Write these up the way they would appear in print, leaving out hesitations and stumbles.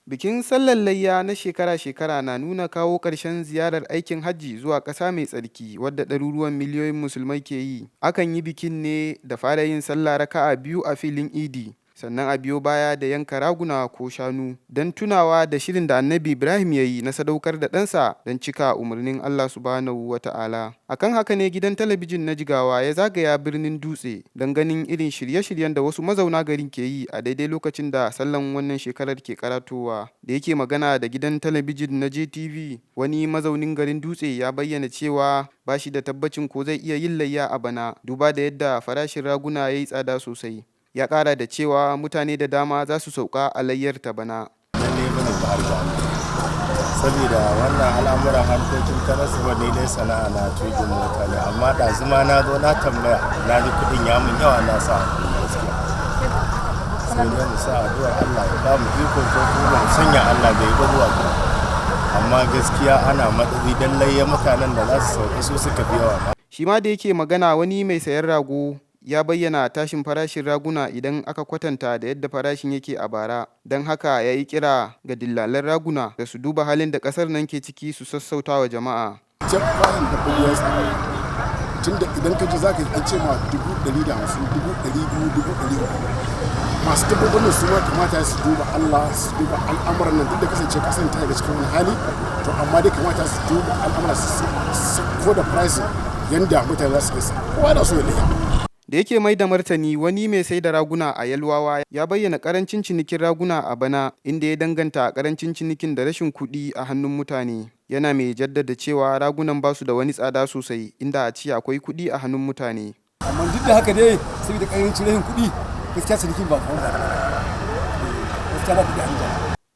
Bikin sallar layya na shekara-shekara na nuna kawo ƙarshen ziyarar aikin hajji zuwa ƙasa mai tsarki wadda ɗaruruwan miliyoyin Musulmai ke yi. Akan yi bikin ne da fara yin sallah raka'a biyu a filin Idi, sannan a biyo baya da yanka raguna ko shanu don tunawa da shirin da Annabi Ibrahim ya yi na sadaukar da ɗansa don cika umarnin Allah Subhanahu wa Ta'ala. Akan haka ne gidan talabijin na Jigawa ya zagaya birnin Dutse don ganin irin shirye-shiryen da wasu mazauna garin ke yi a daidai lokacin da sallan wannan shekarar ke karatowa. Da yake magana da gidan talabijin na JTV, wani mazaunin garin Dutse ya bayyana cewa ba shi da tabbacin ko zai iya yin layya a bana, duba da yadda farashin raguna ya yi tsada sosai. Ya ƙara da cewa mutane da dama za su sauka a layyar ta bana. Lalle bane ba har ga Allah. Saboda wannan al'amuran harkokin transport ne, dai sana'a na tuƙin mota ne, amma ɗazu ma na zo na tambaya, na ji kuɗin ya mun yawa, na sa gaskiya. Sai dai mu sa addu'ar Allah ya ba mu iko, ko kuma mu sanya Allah bai ba zuwa ko. Amma gaskiya ana matsatsi dan layya, mutanen da za su sauka su suka fi yawa. Shi ma da yake magana, wani mai sayan rago ya bayyana tashin farashin raguna idan aka kwatanta da yadda farashin yake a bara, don haka ya yi kira ga dillalan raguna da su duba halin da ƙasar nan ke ciki su sassauta wa jama'a. Farashin dabbobi ya tsada, tunda idan ka ji za ka an ce ma 150,000, 200,000, 300,000. Masu dabbobin nan su ma kamata su duba Allah, su duba al'amuran nan, duk da kasance kasan ta daga cikin wani hali, to amma dai kamata su duba al'amuran, su ko da pricing yanda mutane za su iya, kowa na so ya layya. Da yake mai da martani, wani mai sai da raguna a Yalwawa ya bayyana karancin cinikin raguna a bana, inda ya danganta karancin cinikin da rashin kuɗi a hannun mutane. Yana mai jaddada cewa ragunan ba su da wani tsada sosai inda a ce akwai kuɗi a hannun mutane. Amma duk da haka dai, saboda karancin rashin kuɗi, gaskiya cinikin ba kamar ba, gaskiya ba kuɗi a hannun.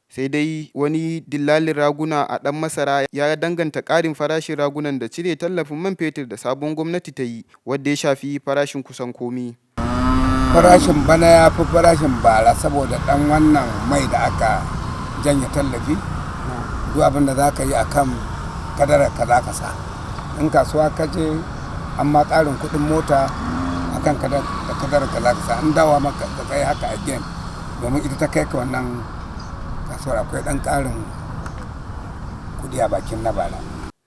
Sai dai wani dillalin raguna a Ɗan Masara ya danganta ƙarin farashin ragunan da cire tallafin man fetur da sabuwar gwamnati ta yi, wadda ya shafi farashin kusan komi. Farashin bana ya fi farashin bara saboda ɗan wannan mai da aka janye tallafi. Duk abin da za ka yi a kan kadarar ka za ka sa. In kasuwa ka je, amma ƙarin kuɗin mota a kan kadarar ka za ka sa. In dawa maka ka kai haka again, domin ita ta kai ka wannan kasuwar, akwai ɗan ƙarin kuɗi a bakin na bara.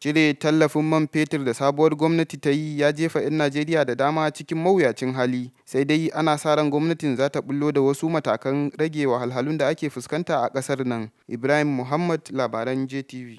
Cire tallafin man fetur da sabuwar gwamnati ta yi ya jefa 'yan Najeriya da dama cikin mawuyacin hali, sai dai ana sa ran gwamnatin za ta ɓullo da wasu matakan rage wahalhalun da ake fuskanta a ƙasar nan. Ibrahim Muhammad, labaran JTV.